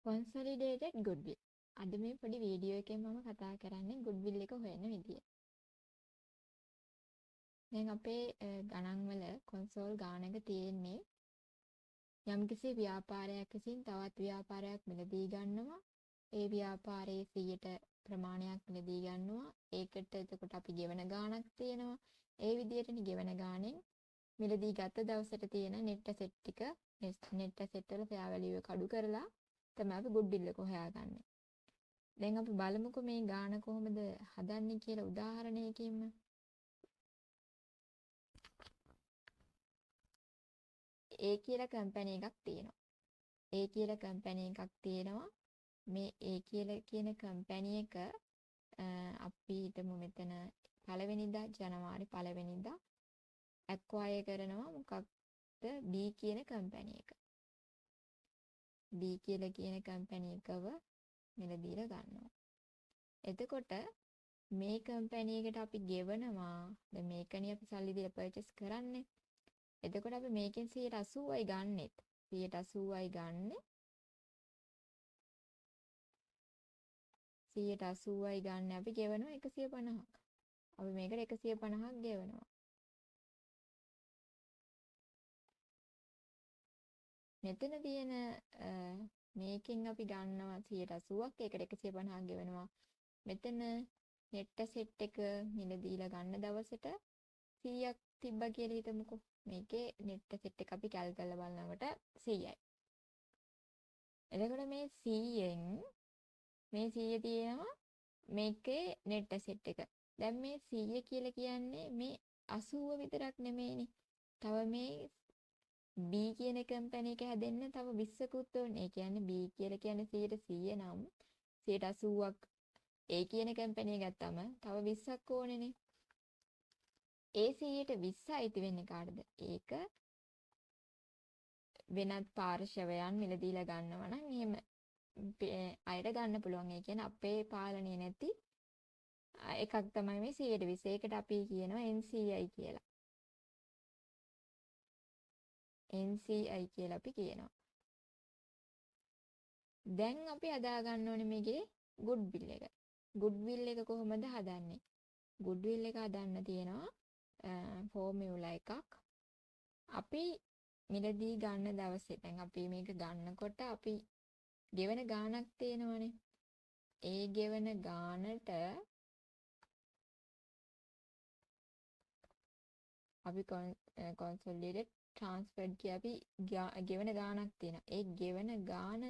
Consolidated goodwill. අද මේ පොඩි වීඩියෝ එකෙන් මම කතා කරන්නේ goodwill එක හොයන විදිය. දැන් අපේ ගණන් වල කොන්සෝල් ගානක තියෙන්නේ යම්කිසි ව්‍යාපාරයක් විසින් තවත් ව්‍යාපාරයක් මිලදී ගන්නවා. ඒ ව්‍යාපාරයේ 100ට ප්‍රමාණයක් මිලදී ගන්නවා. ඒකට එතකොට අපි ගෙවන ගාණක් තියෙනවා. ඒ විදිහටනේ ගෙවන ගාණෙන් මිලදී ගත දවසට තියෙන නෙට් ඇසෙට් ටික නෙට් ඇසෙට් වල ෆෙයා වැලියු එක අඩු කරලා තමයි අපි ගුඩ්විල් එක හොයාගන්නේ. දැන් අපි බලමුකෝ මේ ගාණ කොහොමද හදන්නේ කියලා උදාහරණයකින්ම. A කියලා කම්පැනි එකක් තියෙනවා. A කියලා කම්පැනි එකක් තියෙනවා. මේ A කියලා කියන කම්පැනි එක අපි හිතමු මෙතන පළවෙනිදා ජනවාරි පළවෙනිදා ඇක්වයර් කරනවා මොකක්ද B කියන කම්පැනි එක. B කියලා කියන කම්පැනි එකව මිලදීලා ගන්නවා. එතකොට මේ කම්පැනි එකට අපි ගෙවනවා දැන් මේකනේ අපි සල්ලි දීලා පර්චේස් කරන්නේ. එතකොට අපි මේකෙන් 180යි ගන්නෙත්. 180යි ගන්නෙ 180යි ගන්න අපි ගෙවනවා 150ක්. අපි මේකට 150ක් ගෙවනවා. මෙතන තියෙන මේකෙන් අපි ගන්නවා 180ක් ඒකට 150ක් ගෙවනවා. මෙතන නෙට් ඇසෙට් එක මිලදීලා ගන්න දවසට 100ක් තිබ්බා කියලා හිතමුකෝ. මේකේ නෙට් ඇසෙට් එක අපි කැල් කරලා බලනකොට 100යි. එතකොට මේ 100න් මේ 100 තියෙනවා මේකේ නෙට් ඇසෙට් එක. දැන් මේ 100 කියලා කියන්නේ මේ 80 විතරක් නෙමෙයිනේ. තව මේ B කියන කම්පැනි එක හැදෙන්න තව 20කුත් ඕනේ. ඒ කියන්නේ B කියලා කියන්නේ 100 නම් 80ක් A කියන කම්පැනි එක ගත්තම තව 20ක් ඕනේනේ. ඒ 100ට 20 අයිති වෙන්නේ කාටද? ඒක වෙනත් පාර්ශවයන් මිලදීලා ගන්නවා නම් එහෙම අයට ගන්න පුළුවන්. ඒ කියන්නේ අපේ පාලනය නැති එකක් තමයි මේ 120. ඒකට අපි කියනවා NCI කියලා. NCI කියලා අපි කියනවා. දැන් අපි හදා ගන්න ඕනේ මේකේ ගුඩ්විල් එක. ගුඩ්විල් එක කොහොමද හදන්නේ? ගුඩ්විල් එක හදන්න තියෙනවා ෆෝමියුලා එකක්. අපි මිලදී ගන්න දවසේ දැන් අපි මේක ගන්නකොට අපි ගෙවන ගාණක් තියෙනවනේ. ඒ ගෙවන ගාණට අපි කොන්සොලිඩේටඩ් ට්‍රාන්ස්ෆර්ඩ් කිය අපි ගෙවන ගාණක් තියෙනවා. ඒ ගෙවන ගාණ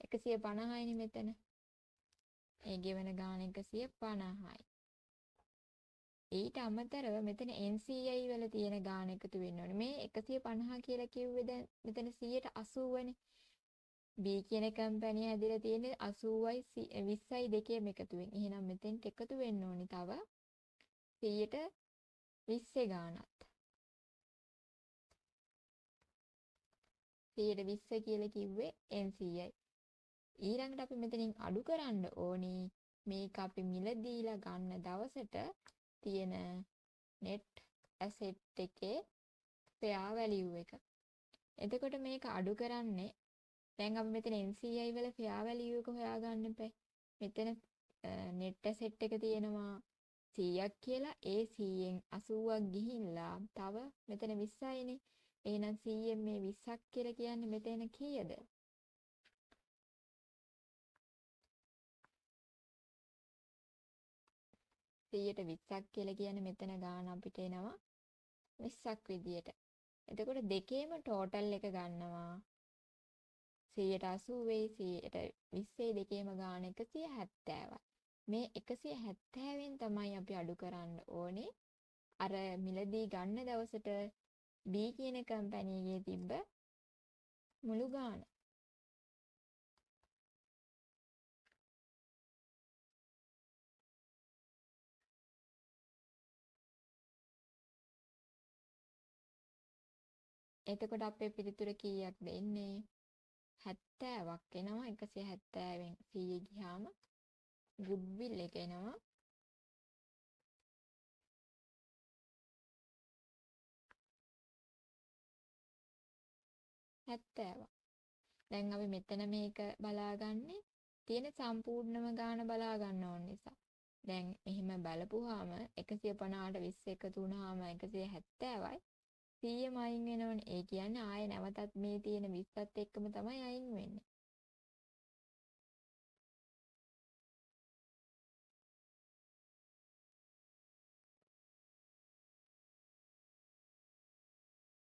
150යිනේ මෙතන. ඒ ගෙවන ගාණ 150යි. ඊට අමතරව මෙතන NCI වල තියෙන ගාණ එකතු වෙන්න ඕනේ. මේ 150 කියලා කිව්වේ දැන් මෙතන 180නේ. B කියන කම්පැනි හැදිලා තියෙන්නේ 80යි 20යි දෙකේම එකතුවෙන්. එහෙනම් මෙතෙන්ට එකතු වෙන්න ඕනි තව 120 ගාණක්. 120 කියලා කිව්වේ NCI. ඊළඟට අපි මෙතනින් අඩු කරන්න ඕනි මේක අපි මිලදීලා ගන්න දවසට තියෙන නෙට් ඇසෙට් එකේ ෆෙයා වැලියු එක. එතකොට මේක අඩු කරන්නේ දැන් අපි මෙතන NCI වල ෆෙයා වැලියු එක හොයාගන්න එපා. මෙතන නෙට් ඇසෙට් එක තියෙනවා 100ක් කියලා. ඒ 100න් 80ක් ගිහිල්ලා තව මෙතන 20යිනේ. එහෙනම් 100න් මේ 20ක් කියලා කියන්නේ මෙතන කීයද? 100ට 20ක් කියලා කියන්නේ මෙතන ගාන අපිට එනවා 20ක් විදියට. එතකොට දෙකේම ටෝටල් එක ගන්නවා 180 වෙයි 120 දෙකේම ගාන 170යි. මේ 170න් තමයි අපි අඩු කරන්න ඕනේ අර මිලදී ගන්න දවසට B කියන කම්පැනි එකේ තිබ්බ මුළු ගාන. එතකොට අපේ පිළිතුර කීයක්ද එන්නේ? 70ක් එනවා. 170න් 100 ගියාම ගුඩ්විල් එක එනවා 70ක්. දැන් අපි මෙතන මේක බලාගන්නේ තියෙන සම්පූර්ණම ගාන බලා ගන්න ඕන නිසා. දැන් මෙහෙම බලපුවාම 150ට 20 එකතු වුණාම 170යි. 100ම අයින් වෙනවනේ. ඒ කියන්නේ ආයේ නැවතත් මේ තියෙන 20ත් එක්කම තමයි අයින් වෙන්නේ.